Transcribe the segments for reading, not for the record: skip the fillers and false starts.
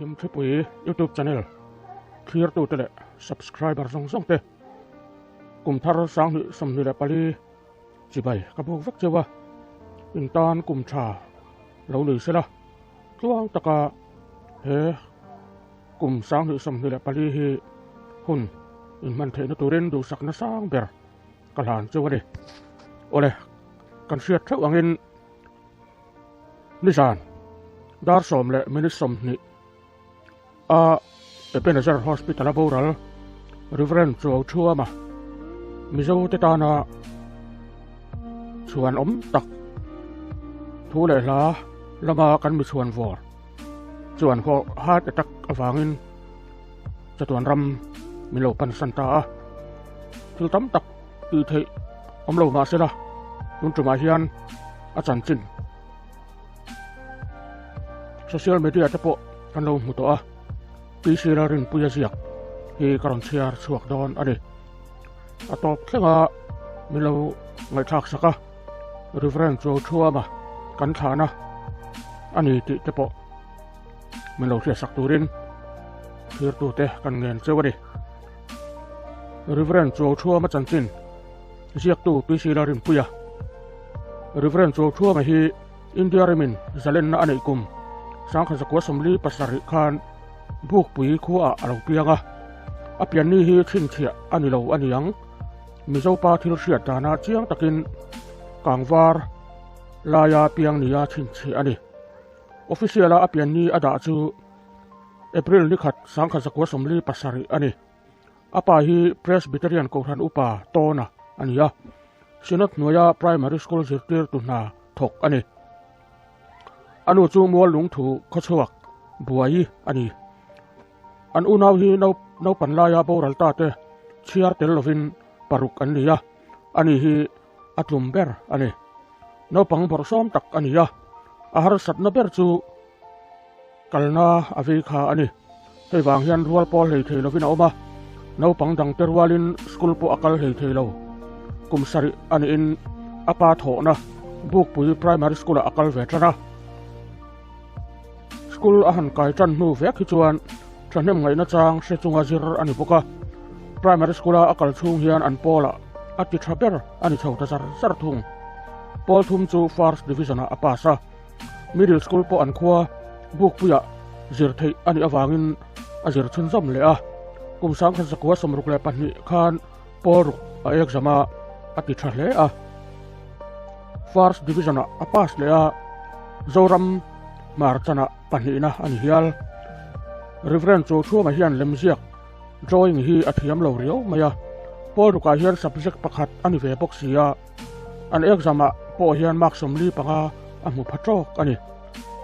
Chhimthipui YouTube channel thlirtute leh subscriber zawng zawng te kum thar 2024 chibai ka buk vek cheu a, in tan kum tha lo ni sela tluang taka he kum 2024 hi hun in hman theihna turin duhsakna sang ber ka hlan cheu a ni. Awle, kan hriat theuh angin Nizan dar sawm leh minute sawmhnih a Ebenezer Hospital a boral Reverend Chuau Thuama Mizo te tana chhuan awm tak thu leh hla lama kan mi chhuan vawr chuan heart attack avangin chatuan ram min lo pan san ta a thil tam tak tih theih awm lo mahsela tun tumah hian a chanchin social media te pawh kan lo hmu tawh a PC la rinpuia ziak hi ka rawn chhiar chhuak dawn a ni a tawp thlenga min lo ngaihthlak sak a Reverend Chu Thuama kan thlahna a ni tih te pawh min lo hriatsak turin thirtute kan ngen cheu a ni. Reverend Chuau Thuama chanchin ziaktu PC Larinpuia Reverend Chuau Thuama hi India ramin zalenna a neih kum 1947 khan Bukpui khuaah a lo piang a, a pianni hi chhinchhiah a ni lo a niang. Mizopa thil hriat dana chiang takin Kangvar laia piang nia chhinchhiah a ni. Official-a a pianni a dah chu April ni khat 1947 a ni. A pa hi Presbyterian Kohhran Upa Tawna a ni a, Synod hnuaia Primary School zirtirtu hna thawk a ni. A nu chu mual lungthu khawchhuak buai a ni. An unau hi naupan laia boral ta te chhiar tel lovin paruk an ni a, ani hi a tlum ber a ni. Naupang bawrhsawm tak a ni a, a harsatna ber chu Kalna a vei kha a ni. Hei vang hian rual pawl hlei thei lovin a awm a, naupang dangte rualin school pawh a kal hlei thei lo. Kum sarih a niin a pa thawhna Bukpui Primary School-ah a kal ve tan a. School a han kai tan hnu vek hi chuan thahnem ngaihna chang hre chunga zir a ni bawk a. Primary School-a a kal chhung hian an pawlah a ti tha ber a ni chho ta zar zar thung. Pawl thum chu First Division-ah a pass a. Middle School pawh an khua Bukpuiah zir theih a nih avangin a zir chhunzawm leh a. Kum 1962 khan Pawl ruk a exam a, a ti tha hle a. First Division-ah a pass leh a, Zoram Hmarchanah pahnihna a ni hial. Reverend Chawthuama hian lemziak, drawing, hi a thiam lo riau mai a. Pawl rukah hian subject pakhat a ni ve bawk si a. An exam-ah pawh hian mark 45 a hmu pha tawk a ni.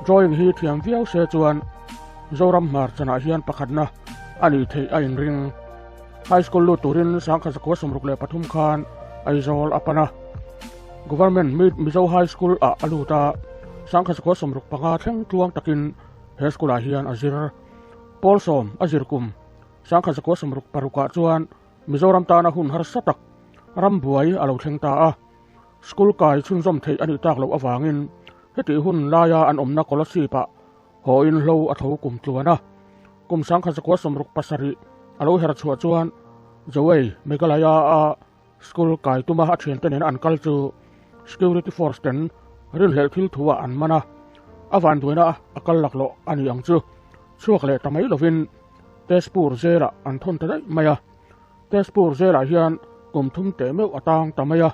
Drawing hi thiam viau se chuan Zoram hmarchanah hian pakhatna a nih theih a inring. High School lut turin 1963 khan Aizawl a pan a. Government Mizo High School-ah a lut a, 1965 thleng tluang takin he school-ah hian a zir. Pawl sawm a zir kum 1966-ah chuan Mizoram tana hun harsa tak ram buai a lo thleng ta a, school kai chhunzawm theih a nih tak loh avangin hetih hun laia an awmna Kolasib-ah haw-in hlo a tho kum tluan a. Kum 1967 a lo her chhuah chuan Jowei Meghalaya-a school kai tuma a thiante nena an kal chu Security Force ten rinhlelh thil thu-ah an man a, a vanduaina a kal laklawh a ni ang chu chhuak leh ta mai lovin Tezpur zelah an thawn ta daih mai a. Tezpur zelah hian kum thum teh meuh a tang ta mai a.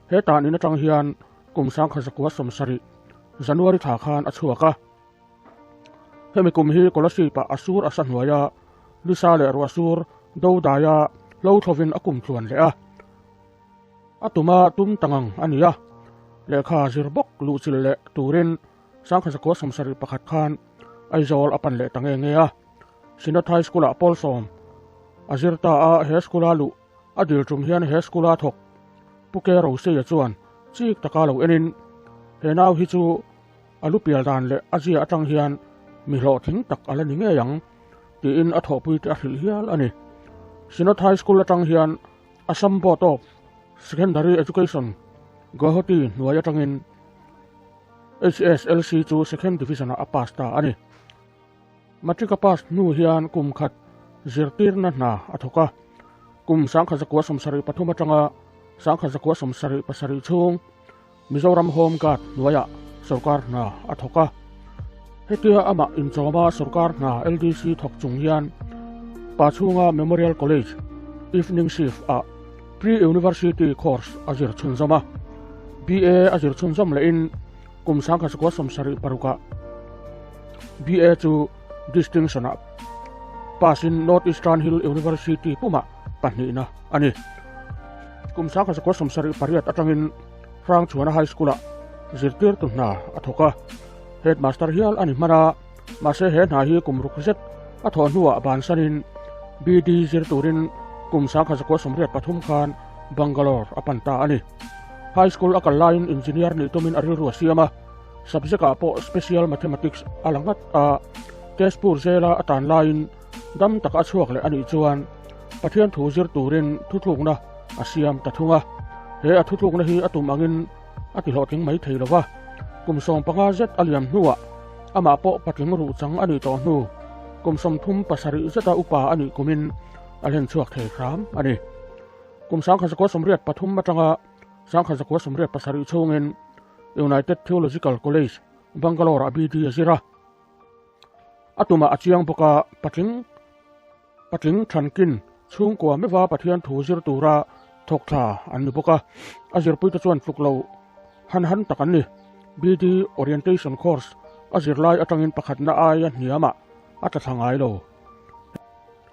He tan in atang hian kum 1970 January thla khan a chhuak a. Hemi kum hi Kolasib-ah a sur a sa hnuai a, Lisa leh Ruahsur do daia hlo thlovin a kum tluan leh a. A tuma tum ta ngang a ni a, lehkha zir bawk luhchilh leh turin 1971 khan Aizawl a pan leh ta nge nge a. Synod High School-ah pawl sawm a zir ta a, he school-a luh a dil tum hian he school-a thawk Pu Ke Roseia chuan chik taka lo enin, He nau hi chu a lu pial dan leh a zia atang hian mi hlawhtling tak a la ni ngei ang, tiin a thawhpuite a hrilh hial a ni. Synod High School atang hian Assam Board of Secondary Education, Guwahati hnuai atangin HSLC chu Second Division-ah a pass ta a ni. Matric a pass hnu hian kum khat zirtirna hna a thawk a. Kum 1973 atanga 1977 chhung Mizoram Home Guard hnuaiah sorkar hna a thawk a. Hetia amah inchawma sorkar hna LDC thawk chung hian Pachhunga Memorial College Evening Shift ah Pre-University Course a zir chhunzawm a. BA a zir chhunzawm lehin kum 1976 ah BA chu Distinction ah pass in North Eastern Hill University pumah pahnihna a ni. Kum 1978 atangin Hrangchhuana High School-ah zirtirtu hna a thawk a, headmaster hial a ni hman a, mahse he hna hi kum ruk zet a thawh hnuah bansanin BD zir turin kum 1983 khan Bangalore a pan ta a ni. High School a kal laiin engineer nih tumin a rilru a siam a, subject-ah pawh special mathematics a la ngat a, Tezpur zela a tan laiin dam taka a chhuak leh a nih chuan Pathian thu zir turin thutlukna a siam ta thung a. He a thutlukna hi a tum angin a ti hlawhtling mai thei lo va. Kum 15 zet a liam hnuah amah pawh patling ruh chang a nih tawh hnu kum 37 zeta upa a nih kumin a hlen chhuak thei hram a ni. Kum 1983 atanga 1987 chhungin United Theological College, Bangalore-ah BD a zir a. A tumah a chiang bawk a, patling patling thankin chhungkua meuha Pathian thu zir tura thawk thla an ni bawk a. A zirpuite chuan tluk lo han han tak an ni. BD Orientation Course a zirlai atangin pakhatna aia hniamah a tla thla ngai lo.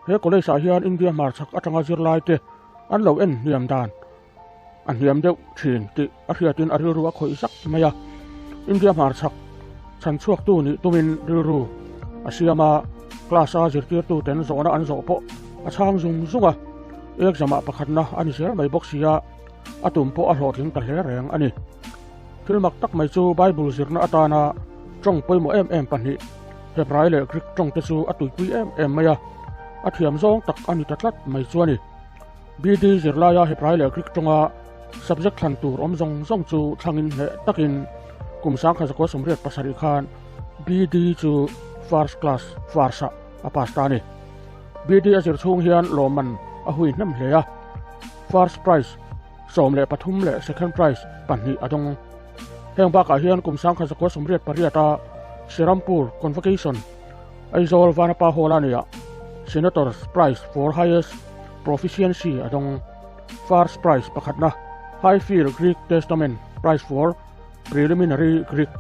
He college ah hian India hmarchhak atanga zirlaite an lo en hniam dan a hniam deuh thin tih a hriatin a rilru a khawih zak mai a. India hmarchhak chhan chhuaktu nih tumin rilru a siam a, class a zirtirtuten zawhna an zawh pawh a chhang zung zung a, exam ah pakhatna a ni zel mai bawk si a, a tum pawh a hlawhtling ta hle reng a ni. Thil mak tak mai chu Bible zirna atana tawng pawimawh em em pahnih, Hebrai leh Greek tawng te chu a tuipui em em mai a, a thiam zawng tak a ni ta tlat mai chu a ni. BD zirlaia Hebrai leh Greek tawnga subject thlan tur awm zawng zawng chu thlangin hneh takin kum 1987 khan BD chu first class first-ah a pass ta a ni. BD a zir chhung hian lawmman a hui hnem hle a, first prize 13 leh second prize pahnih a dawng. Heng bakah hian kum 1988 a Serampur Convocation Aizawl Vanapa Hall a nia Senator's Prize for Highest Proficiency a dawng. First Prize pakhatna Highfield Greek Testament Prize for Preliminary Greek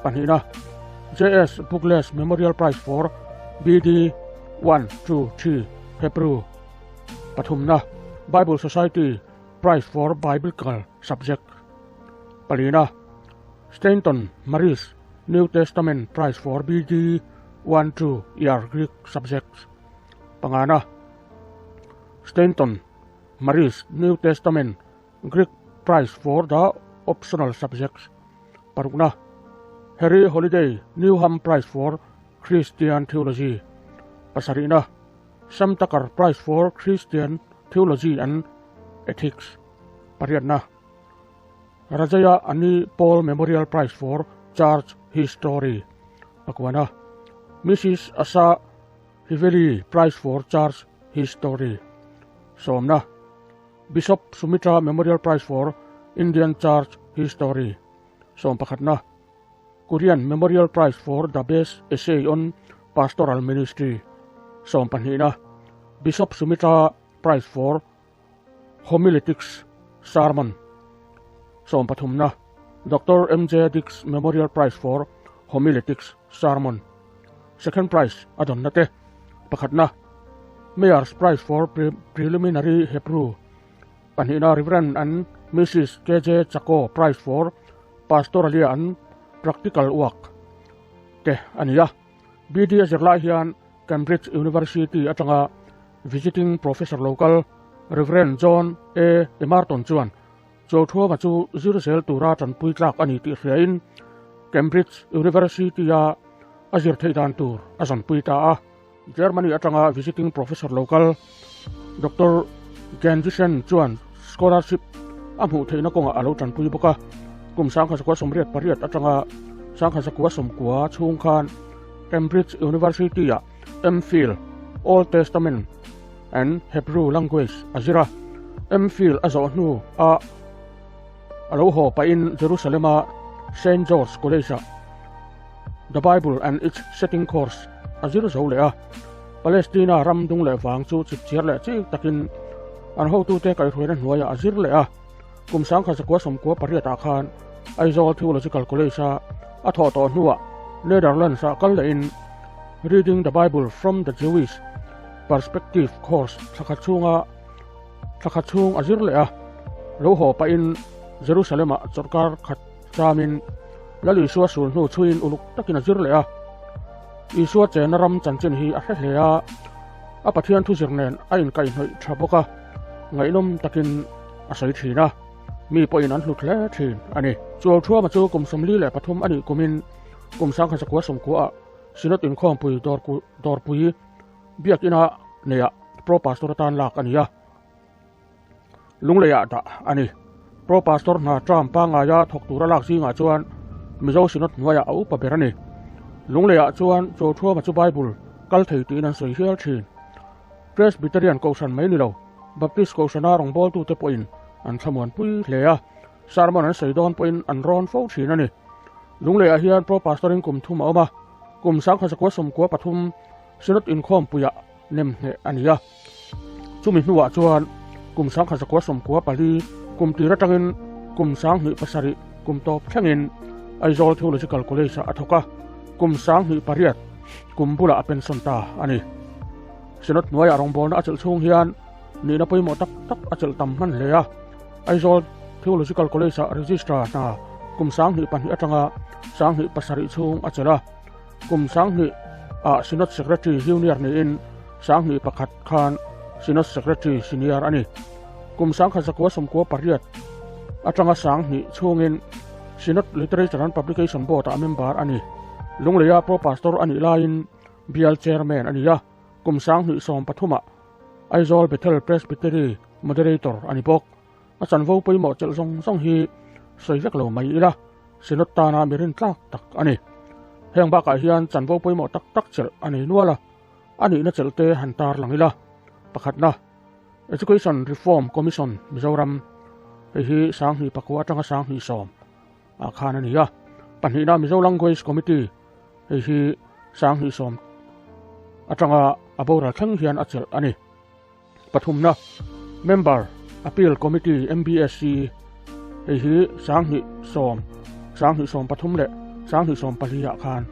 pahnihna JS Bookless Memorial Prize for BD 1, 2, 3 Hebrew pathumna Bible Society Prize for Biblical Subject palina Stainton Maris New Testament Prize for BD 1, 2 Year Greek Subjects pangana Stainton Maris New Testament Greek Prize for the Optional Subjects parukna Harry Holiday Newham Prize for Christian Theology pasarihna Sam Tucker Prize for Christian Theology and Ethics pariatna Rajaya Annie Paul Memorial Prize for Church History pakuana Mrs. Asa Hiveli Prize for Church History sawmna Bishop Sumitra Memorial Prize for Indian Church History sawm pakhatna Kurian Memorial Prize for the Best Essay on Pastoral Ministry sawm pahnihna Bishop Sumitra Prize for Homiletics Sermon sawm pathumna Doctor MJ Dix Memorial Prize for Homiletics Sermon Second Prize a dawnna te pakhatna Mayor's Prize for Preliminary Hebrew pahnihna Reverend and Mrs. KJ Chako Prize for Pastoralia and Practical Work te a ni a. BD a zirlai hian Cambridge University atanga visiting professor local Reverend John A. Emerton chuan Chawthuama chu zir zel tura tanpui tlak a ni tih hriain Cambridge University-a a zir theih dan tur a zanpui ta a. Germany atanga visiting professor local Doctor Genjisen chuan scholarship a hmuh theihna kawngah a lo tanpui bawk a. Kum 1988 atanga 1990 chhung khan Cambridge University-ah. MPhil, Old Testament and Hebrew Language, a zir a. MPhil a zawh hnu ah a lo haw pahin Jerusalem-a Saint George College-ah The Bible and Its Setting course a zir zo leh a. Palestina ram dung leh vang chu chipchiar leh chik takin an hotute kaihhruaina hnuaiah a zir leh a. Kum 1998 ah khan Aizawl Theological College-a a thawh tawh hnuah Netherlands-ah kal lehin Reading the Bible from the Jewish Perspective course thlakhat chhunga thlakhat chhung a zir leh a. Lo haw pahin Jerusalem-ah chawlhkar khat chamin Lal Isua sul hnu chhuiin uluk takin a zir leh a. Isua chenna ram chanchin hi a hre hle a, a Pathian thuzir nen a inkaihhnawih tha bawk a, ngaihnawm takin a sawi thin a, mi pawhin an hlut hle thin a ni. Chuauthuama chu kum 43 a nih kumin kum 1990 ah Synod inkhawmpui dawrpui biakina neihah Pro Pastor atan lak a ni a, Lungleiah dah a ni. Pro Pastor hna term pangaia thawk tura lak zingah chuan Mizo Synod hnuaiah a upa ber a ni. Lungleiah chuan Chuauthuama chu Bible kal thei tiin an sawi hial thin. Presbyterian Kohhran mai ni lo, Baptist Kohhrana rawngbawltute pawhin an thlamuanpui hle a, sermon an sawi dawn pawhin an rawn fo thin a ni. Lungleiah hian Pro Pastor-in kum thum a awm a, kum 1993 Synod inkhawmpuiah nem hneh a ni a. Chumi hnuah chuan kum 1994 kum tir atangin kum 2007 kum tawp thlengin Aizawl Theological College-ah a thawk a, kum 2008 kum bulah a pension ta a ni. Synod hnuaiah rawngbawlna a chelh chhung hian nihna pawimawh tak tak a chelh tam hman hle a. Aizawl Theological College-ah Registrar hna kum 2002 atanga 2007 chhung a chelh a. Kum 2000 ah Synod Secretary Junior niin 2001 khan Synod Secretary Senior a ni. Kum 1998 atanga 2000 chhungin Synod Literature and Publication Board-ah member a ni. Lungleia Pro Pastor a nih laiin Bial Chairman a ni a, kum 2013 ah Aizawl Bethel Presbytery Moderator a ni bawk. A chanvo pawimawh chelh zawng zawng hi sawi vek lo mai ila, Synod tana mi rintlak tak a ni. Heng bakah hian chanvo pawimawh tak tak chelh a nei nual a, a nihna chelh te han tar lang ila. Pakhatna, Education Reform Commission Mizoram, hei hi 2009 atanga 2010 ah khan a ni a. Pahnihna, Mizo Language Committee, hei hi 2010 atanga a boral thleng hian a chelh a ni. Pathumna, Member Appeal Committee, MBSC, hei hi 2010, 2013 leh 2014 ah khan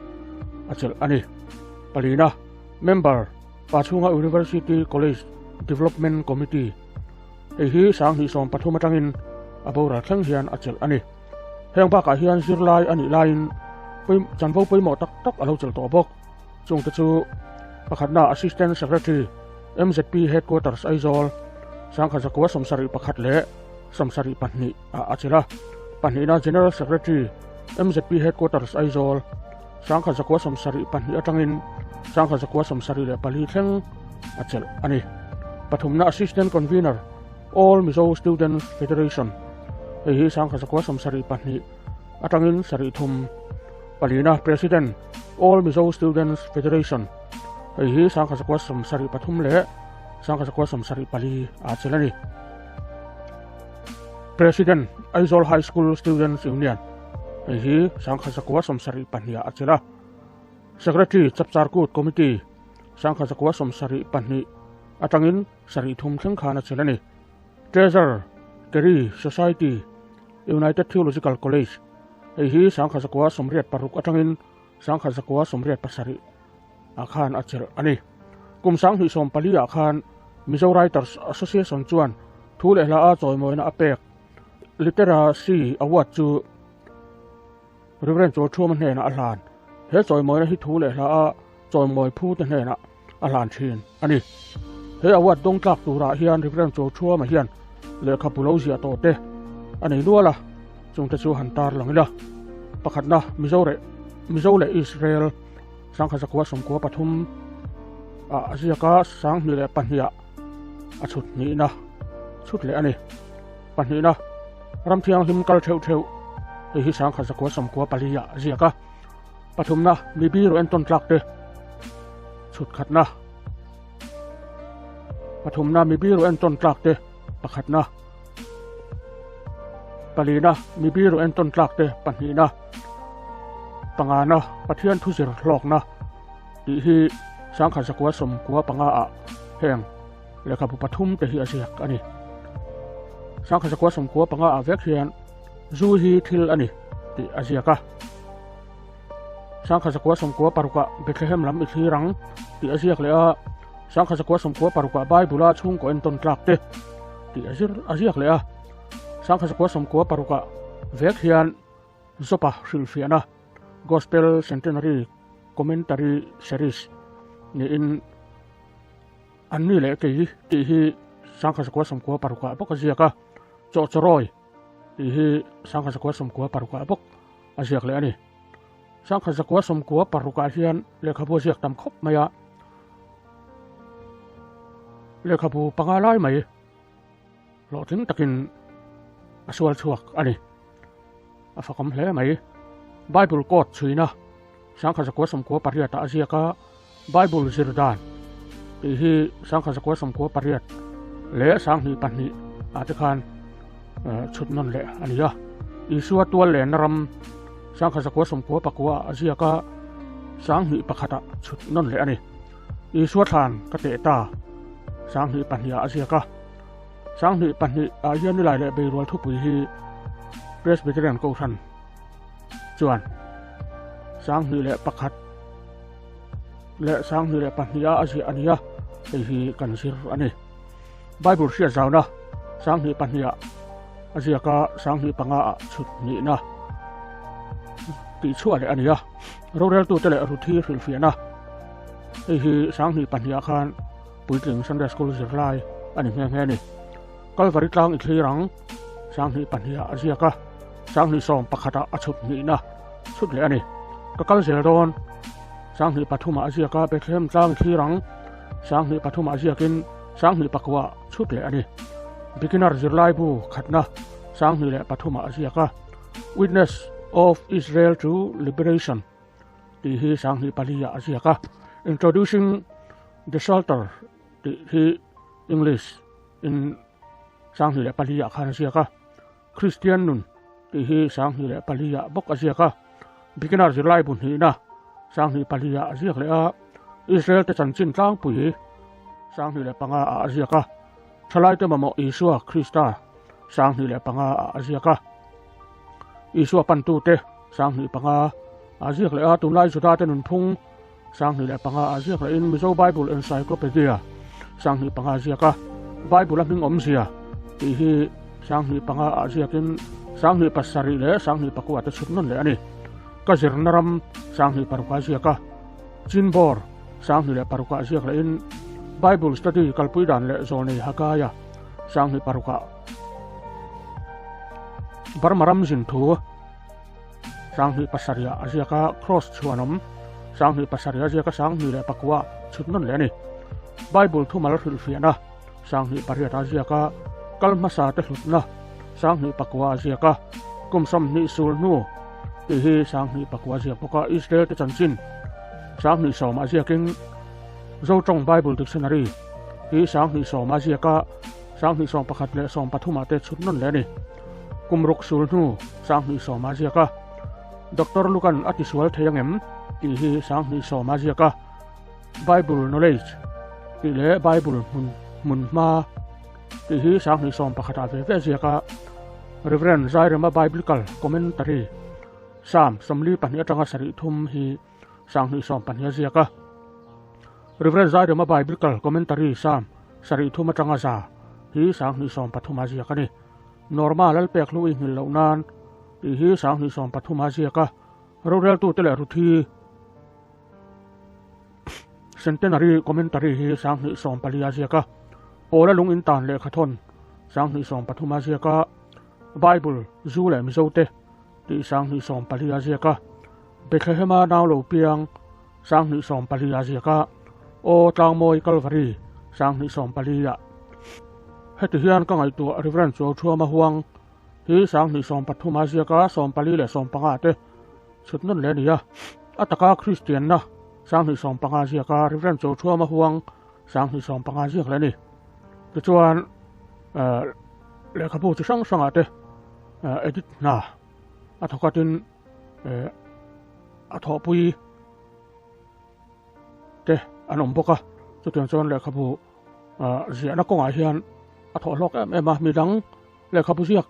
a chelh a ni. Palina, Member Pachhunga University College Development Committee, hei hi 2013 atangin a boral thleng hian a chelh a ni. Heng bakah hian zirlai a nih laiin chanvo pawimawh tak tak a lo chelh tawh bawk. Chungte chu pakhatna Assistant Secretary MZP Headquarters Aizawl 1971 leh 72 ah a chelh a. Pahnihna General Secretary MZP Headquarters Aizawl 1972 atangin 1974 thleng a chelh a ni. Pathumna Assistant Convener All Mizo Students Federation hei hi 1972 atangin 73 Palina President All Mizo Students Federation hei hi 1973 leh 1974 ah chelh a ni. President Aizawl High School Students Union hei hi 1972 ah a chelh a. Secretary Chapchar Kut Committee 1972 atangin 73 thleng khan a chelh a ni. Treasurer Kerry Society United Theological College hei hi 1986 atangin 1987 ah khan a chelh a ni. Kum 2014 ah khan Mizo Writers Association chuan thu leh hla a chawimawina a pek Literacy Award chu Reverend Chawlthuama hnenah a hlan. He chawimawina hi thu leh hla a chawimawi phu te hnenah a hlan thin a ni. He award dawng tlak turah hian Reverend Chawlthuama hian lehkhabu lo ziah tawh te a nei nual a, chungte chu han tar lang ila. Pakhatna, Mizo leh Mizo leh Israel 1993 ah a ziak a, 2002 ah a chhut hnihna chhut leh a ni. Pahnihna, Ram thianghlim kal theuh theuh hei hi 1994 ah a ziak a. Pathumna, Mi biru entawn tlak te. Chhut khatna. Pathumna mi biru entawn tlak te pakhatna. Palina mi biru entawn tlak te pahnihna. Pangana Pathian thu zir hlawkna tih hi sangkhat zakua sawmkua panga ah heng lehkhabu pathum te hi a ziak a ni. Sangkhat zakua sawmkua panga ah vek hian zu hi thil a ni tih a ziak a. Sangkhat zakua sawmkua parukah Bethlehem lam i thlir ang tih a ziak leh a, Sangkhat zakua sawmkua parukah Bible-a chhungkaw entawn tlak te tih a zir a ziak leh a, Sangkhat zakua sawmkua parukah vek hian Jopa hrilhfiahna Gospel Centenary Commentary Series niin an ni leh kei tih hi Sangkhat zakua sawmkua parukah bawk a ziak a, Chawhchawrawi tih hi Sangkhat zakua sawmkua parukah bawk a ziak leh a ni. Sangkhat zakua sawmkua parukah hian lehkhabu a ziak tam khawp mai a, lehkhabu panga lai mai hlawhtling takin a sual chhuak a ni. A fakawm hle mai. Bible code chhuina sangkhat zakua sawmkua pariatah a ziak a, Bible zir dan tih hi sangkhat zakua sawmkua pariat leh sanghnih pahnih ah te khan chhut nawn leh a ni a. Isua tual lenna ram sangkhat zakua sawmkua pakua ah a ziak a, sanghnih pakhatah chhut nawn leh a ni. Isua thlan ka teh ta sanghnih pahnih ah a ziak a. Sanghnih pahnih ah hian nilai leh beirual thupui hi Presbyterian Kohhran chuan sanghnih leh pakhat leh sanghnih leh pahniha a ziah a ni a, hei hi kan zir a ni. Bible hriat zauna sanghnih pahniha a ziak a, sanghnih panga ah chhut nihna tih chhuah leh a ni a, roreltute leh Ruthi hrilhfiahna hei hi sanghnih pahniha khan puitling Sunday School zirlai a ni nghe nghe a ni. Kalvari tlang i thlir ang sanghnih pahniha a ziak a, sanghnih sawm pakhatah a chhut hnihna chhut leh a ni. Ka kal zel dawn sanghnih pathumah a ziak a, Bethlehem tlang i thlir ang sanghnih pathumah a ziakin sanghnih pakuah chhut leh a ni. Beginner zirlaibu khatna sanghnih leh pathumah a ziak a, Witness of Israel to Liberation tih hi sanghnih paliah a ziak a, Introducing the Psalter tih hi English in sanghnih leh paliah khan a ziak a, Kristian nun tih hi sanghnih leh paliah bawk a ziak a, Beginner zirlai bu hnihna sanghnih paliah a ziak leh a, Israel te chanchin tlangpui sanghnih leh panga ah a ziak a, Thalaite mamawh Isua Krista sanghnih leh panga ah a ziak a, Isua pantute sanghnih panga ah a ziak leh a, tunlai Juda te nunphung Sanghnih leh panga ah ziak lehin Mizo Bible Encyclopedia sanghnih panga ziak a, Bible a hming awmzia tih hi sanghnih panga ah ziakin sanghnih pasarih leh sanghnih pakua te chhut nawn leh a ni. Ka zirna ram sanghnih paruk ah ziak a, Chinbawr sanghnih leh paruk ah ziak lehin Bible Study kalpui dan leh Zawlnei Hagaia sanghnih paruk ah Burma ram zin thu Sanghnih pasarih a ziak a, Kraws chhuanawm Sanghnih pasarih a ziak a, Sanghnih leh pakua chhut nawn leh a ni. Bible thumal hrilhfiahna Sanghnih pariat a ziak a, Kal hmasa te hlutna Sanghnih pakua a ziak a, Kum sawmhnih sul hnu tih hi Sanghnih pakua a ziak bawk a, Israel te chanchin Sanghnih sawm a ziakin Zotawng Bible Dictionary hi Sanghnih sawm a ziak a, Sanghnih 11 leh 13 ah te chhut nawn leh a ni. Kum ruk sul hnu Sanghnih sawm a ziak a. Doctor Lukan a tisual thei angem tih hi Sanghnih sawm a ziak a. Bible Knowledge tih leh Bible hmun hmun hma tih hi Sanghnih 11 ah ve ve a ziak a. Reverend Zairema Biblical Commentary Psalm 42 atanga sarih thum hi Sanghnih 12 a ziak a. Rev. Zairema Biblical Commentary Psalm sarih thum atanga za hi Sanghnih 13 a ziak a ni. Norma Lalpek hlu i nghilh loh nan tih hi Sanghnih 13 a ziak a. Roreltute leh Ruthi Centenary Commentary hi Sanghnih 14 a ziak a. Pawla lung intan lehkhathawn Sanghnih 13 a ziak a. Bible, Zu leh Mizote tih Sanghnih 14 a ziak a. Bethlehema nau lo piang Sanghnih 14 a ziak a, Aw Tlangmawi Kalvari Sanghnih 14 ah. Heti hian ka ngaihtuah Reverend Chuauthuama Huang hi Sanghnih 13 a ziak a, 14 leh 15 te chhut nawn leh a ni a. A taka Kristianna 25 ziak a, Rev. Chawthuama Huang 2015 ziak leh a ni. Tichuan lehkhabu chi hrang hrangah te edit hna a thawk a tin a thawhpui te an awm bawk a, chutiang chuan lehkhabu ziahna kawngah hian a thawh hlawk em em a, midang lehkhabu ziak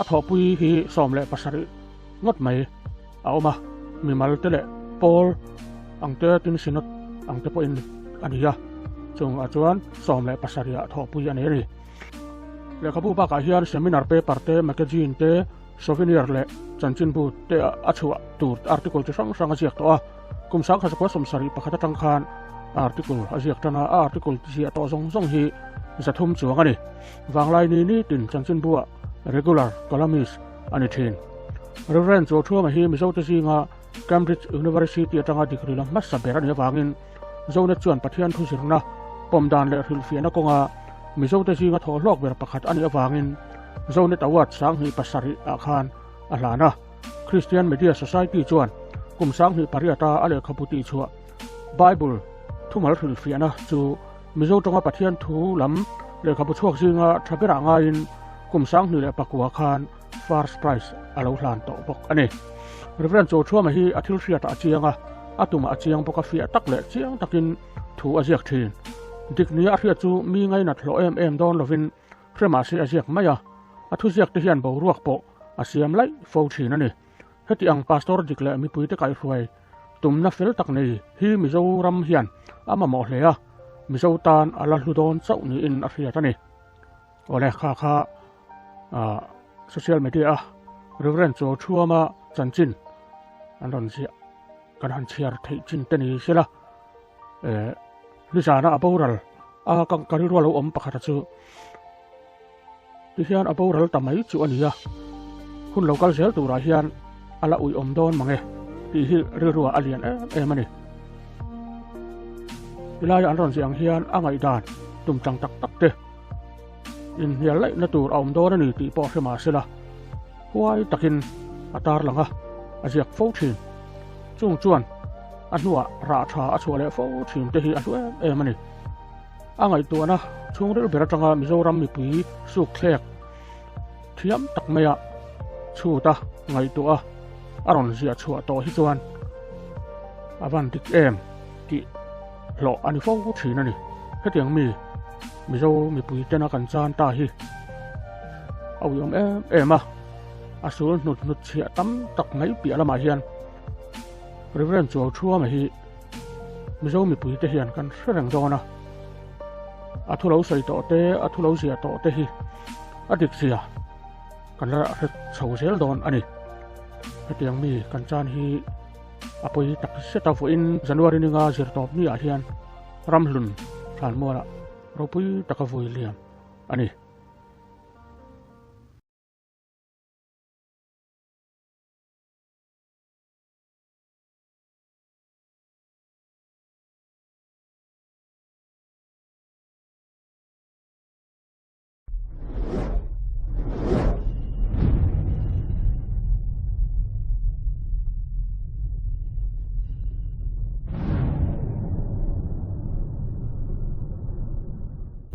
a thawhpui hi 17 ngawt mai a awm a, mimal te leh pawl ang te tin synod ang te pawhin a ni a, chungah chuan 17 ah thawhpui a nei a ni. Lehkhabu bakah hian seminar paper te, magazine te, souvenir leh chanchinbu te a chhuah tur article chi hrang hrang a ziak tawh a, kum 1971 atang khan article a ziak tan a, a article ziah tawh zawng zawng hi 300 chuang a ni. Vanglai ni ni tin chanchinbua regular columnist a ni thin. Rev. Chawthuama hi Mizote zinga Cambridge University atanga degree la hmasa ber a nih avangin Zonet chuan Pathian thu zirna, pawm dan leh hrilhfiahna kawnga Mizote zinga thawh hlawk ber pakhat a nih avangin Zonet Award 2007 ah khan a hlan a. Christian Media Society chuan kum 2008 a a lehkhabu tihchhuah Bible thumal hrilhfiahna chu Mizo tawnga Pathian thu lam lehkhabu chhuak zinga tha berah ngaiin kum 2009 khan First Prize a lo hlan tawh bawk a ni. Rev. Chawthuama hi a thil hriatah a chiang a, a tumah a chiang bawk a, fiah tak leh chiang takin thu a ziak thin. Dik nia a hriat chu mi ngainat hlawh em em dawn lovin hre mah se a ziak mai a, a thuziak te hian boruak pawh a siam laih fo thin a ni. Heti ang Pastor dik leh mipuite kaihhruai tumna fel tak nei hi Mizoram hian a mamawh hle a, Mizo tan a la hlu dawn chauh niin a hriat a ni. Awle kha kha social media a Reverend Chawthuama chanchin an rawn ziah kan han chhiar theih chin te ni sela nizana a boral a ka rilru a lo awm pakhata chu Tihian a boral ta mai chu a ni a, hun lo kal zel turah hian a la uiawm dawn mang e tih hi rilruah a lian em em a ni. Tilaia an rawn ziah ang hian a ngaihdan tum tang tak tak te inhnial laihna tur a awm dawn a ni tih pawh hre mah sela, huai takin a tarlang a, a ziak fo thin. Chung chuan a hnuah rah tha a chhuah leh fo thin te hi a hlu em em a ni. A ngaihtuahna chhungril ber atanga Mizoram mipui suk thlek thiam tak maia chhut a ngaihtuah a a rawn ziah chhuah tawh hi chuan a van dik em tih hlawh a ni fo thin a ni. Hetiang mi Mizo mipui tena kan chan ta hi a uiawm em em a, a sul hnut hnut chhiah tam tak mai piah lamah hian Reverend Chuauthuama hi Mizo mipuite hian kan hre reng dawn a, a thu lo sawi tawh te, a thu lo ziah tawh te hi a dik zia kan la hre chho zel dawn a ni. Hetiang mi kan chan hi a pawi tak zet a, vawiin January ninga zirtawp ni ah hian Ramhlun Thlanmualah ropui taka vui liam a ni.